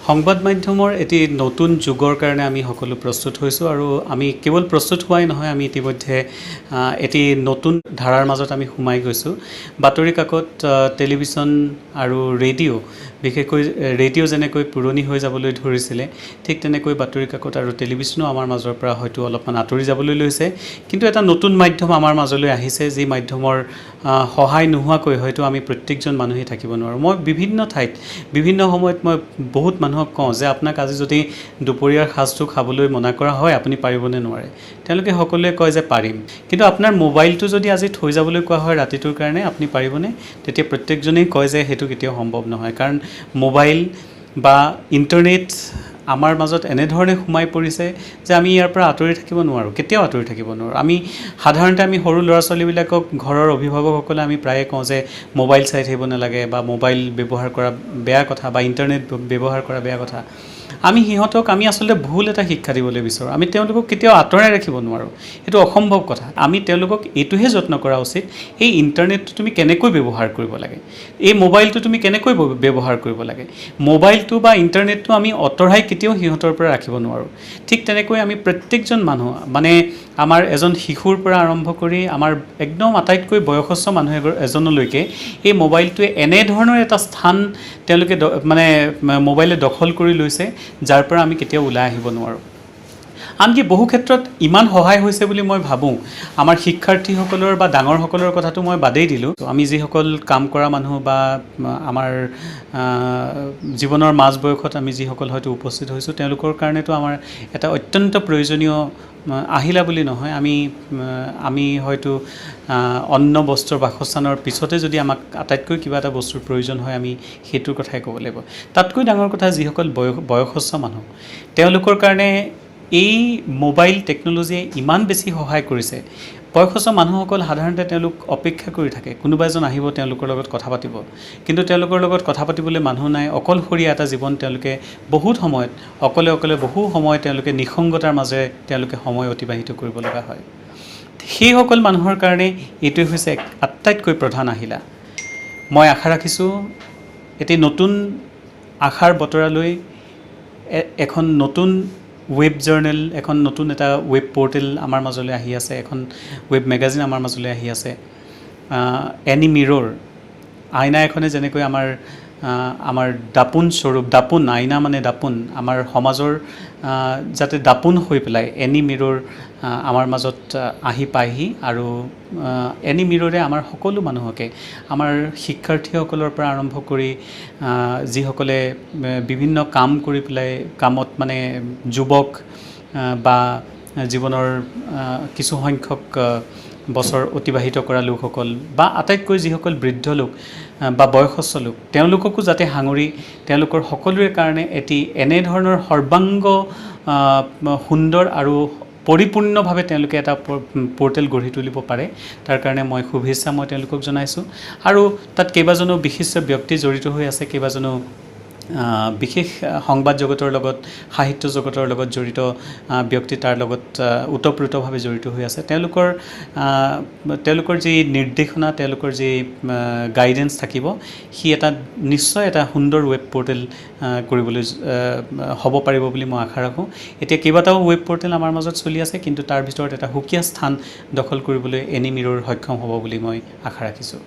সংবাদ মাধ্যমৰ এটি নতুন যুগৰ কাৰণে আমি সকলো প্ৰস্তুত হৈছোঁ আৰু আমি কেৱল প্ৰস্তুত হোৱাই নহয়, আমি ইতিমধ্যে এটি নতুন ধাৰাৰ মাজত আমি সোমাই গৈছোঁ। বাতৰি কাকত, টেলিভিশ্যন আৰু ৰেডিঅ', বিশেষকৈ ৰেডিঅ' যেনেকৈ পুৰণি হৈ যাবলৈ ধৰিছিলে, ঠিক তেনেকৈ বাতৰি কাকত আৰু টেলিভিশ্যনো আমাৰ মাজৰ পৰা হয়তো অলপমান আঁতৰি যাবলৈ লৈছে। কিন্তু এটা নতুন মাধ্যম আমাৰ মাজলৈ আহিছে, যি মাধ্যমৰ সহায় নোহোৱাকৈ হয়তো আমি প্ৰত্যেকজন মানুহেই থাকিব নোৱাৰোঁ। মই বিভিন্ন ঠাইত বিভিন্ন সময়ত মই বহুত মানুহক কওঁ যে আপোনাক আজি যদি দুপৰীয়াৰ সাঁজটো খাবলৈ মনা কৰা হয়, আপুনি পাৰিবনে নোৱাৰে? তেওঁলোকে সকলোৱে কয় যে পাৰিম। কিন্তু আপোনাৰ মোবাইলটো যদি আজি থৈ যাবলৈ কোৱা হয় ৰাতিটোৰ কাৰণে, আপুনি পাৰিবনে? তেতিয়া প্ৰত্যেকজনেই কয় যে সেইটো কেতিয়াও সম্ভৱ নহয়। কাৰণ মোবাইল বা ইণ্টাৰনেট আমাৰ মাজত এনেধৰণে সোমাই পৰিছে যে আমি ইয়াৰ পৰা আঁতৰি থাকিব নোৱাৰোঁ, কেতিয়াও আঁতৰি থাকিব নোৱাৰোঁ। আমি সাধাৰণতে আমি সৰু ল'ৰা ছোৱালীবিলাকক ঘৰৰ অভিভাৱকসকলে আমি প্ৰায়ে কওঁ যে মোবাইল চাই থাকিব নালাগে বা মোবাইল ব্যৱহাৰ কৰা বেয়া কথা বা ইণ্টাৰনেট ব্যৱহাৰ কৰা বেয়া কথা। আমি সিহঁতক আমি আচলতে ভুল এটা শিক্ষা দিবলৈ বিচাৰোঁ। আমি তেওঁলোকক কেতিয়াও আঁতৰাই ৰাখিব নোৱাৰোঁ, সেইটো অসম্ভৱ কথা। আমি তেওঁলোকক এইটোহে যত্ন কৰা উচিত, এই ইণ্টাৰনেটটো তুমি কেনেকৈ ব্যৱহাৰ কৰিব লাগে, এই মোবাইলটো তুমি কেনেকৈ ব্যৱহাৰ কৰিব লাগে। মোবাইলটো বা ইণ্টাৰনেটটো আমি আঁতৰাই কেতিয়াও সিহঁতৰ পৰা ৰাখিব নোৱাৰোঁ। ঠিক তেনেকৈ আমি প্ৰত্যেকজন মানুহ, মানে আমাৰ এজন শিশুৰ পৰা আৰম্ভ কৰি আমাৰ একদম আটাইতকৈ বয়সস্থ মানুহ এজনলৈকে এই মোবাইলটোৱে এনেধৰণৰ এটা স্থান তেওঁলোকে মানে মোবাইলে দখল কৰি লৈছে, যাৰ পৰা আমি কেতিয়াও ওলাই আহিব নোৱাৰোঁ। আনকি বহু ক্ষেত্ৰত ইমান সহায় হৈছে বুলি মই ভাবোঁ, আমাৰ শিক্ষাৰ্থীসকলৰ বা ডাঙৰসকলৰ কথাটো মই বাদেই দিলোঁ, আমি যিসকল কাম কৰা মানুহ বা আমাৰ জীৱনৰ মাজ বয়সত আমি যিসকল হয়তো উপস্থিত হৈছোঁ, তেওঁলোকৰ কাৰণেতো আমাৰ এটা অত্যন্ত প্ৰয়োজনীয় আহিলা বুলি নহয়, আমি হয়তো অন্ন, বস্ত্ৰ, বাসস্থানৰ পিছতে যদি আমাক আটাইতকৈ কিবা এটা বস্তুৰ প্ৰয়োজন হয়, আমি সেইটোৰ কথাই ক'ব লাগিব। তাতকৈ ডাঙৰ কথা, যিসকল বয়সস্থ মানুহ, তেওঁলোকৰ কাৰণে এই মোবাইল টেকন'লজিয়ে ইমান বেছি সহায় কৰিছে। বয়সস্থ মানুহসকল সাধাৰণতে তেওঁলোক অপেক্ষা কৰি থাকে, কোনোবা এজন আহিব, তেওঁলোকৰ লগত কথা পাতিব। কিন্তু তেওঁলোকৰ লগত কথা পাতিবলৈ মানুহ নাই। অকলশৰীয়া এটা জীৱন, তেওঁলোকে বহুত সময়ত অকলে অকলে বহু সময় তেওঁলোকে নিসংগতাৰ মাজেৰে তেওঁলোকে সময় অতিবাহিত কৰিব লগা হয়। সেইসকল মানুহৰ কাৰণে এইটোৱে হৈছে এক আটাইতকৈ প্ৰধান আহিলা। মই আশা ৰাখিছোঁ, এটি নতুন আশাৰ বতৰালৈ এখন নতুন ৱেব জাৰ্নেল, এখন নতুন এটা ৱেব পৰ্টেল আমাৰ মাজলৈ আহি আছে, এখন ৱেব মেগাজিন আমাৰ মাজলৈ আহি আছে, এনি মিৰৰ। আইনা এখনে যেনেকৈ আমাৰ দাপোন স্বৰূপ, দাপোন, আইনা মানে দাপোন, আমাৰ সমাজৰ যাতে দাপোন হৈ পেলাই এনি মিৰৰ আমাৰ মাজত আহি পায়হি আৰু এনি মিৰৰে আমাৰ সকলো মানুহকে, আমাৰ শিক্ষাৰ্থীসকলৰ পৰা আৰম্ভ কৰি যিসকলে বিভিন্ন কাম কৰি পেলাই কামত মানে যুৱক বা জীৱনৰ কিছু সংখ্যক বছৰ অতিবাহিত কৰা লোকসকল বা আটাইতকৈ যিসকল বৃদ্ধ লোক বা বয়সস্থ লোক, তেওঁলোককো যাতে সাঙুৰি তেওঁলোকৰ সকলোৰে কাৰণে এটি এনেধৰণৰ সৰ্বাংগ সুন্দৰ আৰু পৰিপূৰ্ণভাৱে তেওঁলোকে এটা পৰ্টেল গঢ়ি তুলিব পাৰে, তাৰ কাৰণে মই শুভেচ্ছা মই তেওঁলোকক জনাইছোঁ। আৰু তাত কেইবাজনো বিশিষ্ট ব্যক্তি জড়িত হৈ আছে, কেইবাজনো বিশেষ সংবাদ জগতৰ লগত, সাহিত্য জগতৰ লগত জড়িত ব্যক্তি তাৰ লগত ওতপ্ৰোতভাৱে জড়িত হৈ আছে। তেওঁলোকৰ যি নিৰ্দেশনা, তেওঁলোকৰ যি গাইডেঞ্চ থাকিব, সি এটা নিশ্চয় এটা সুন্দৰ ৱেব পৰ্টেল কৰিবলৈ হ'ব পাৰিব বুলি মই আশা ৰাখোঁ। এতিয়া কেইবাটাও ৱেব পৰ্টেল আমাৰ মাজত চলি আছে, কিন্তু তাৰ ভিতৰত এটা সুকীয়া স্থান দখল কৰিবলৈ এনি মিৰৰ সক্ষম হ'ব বুলি মই আশা ৰাখিছোঁ।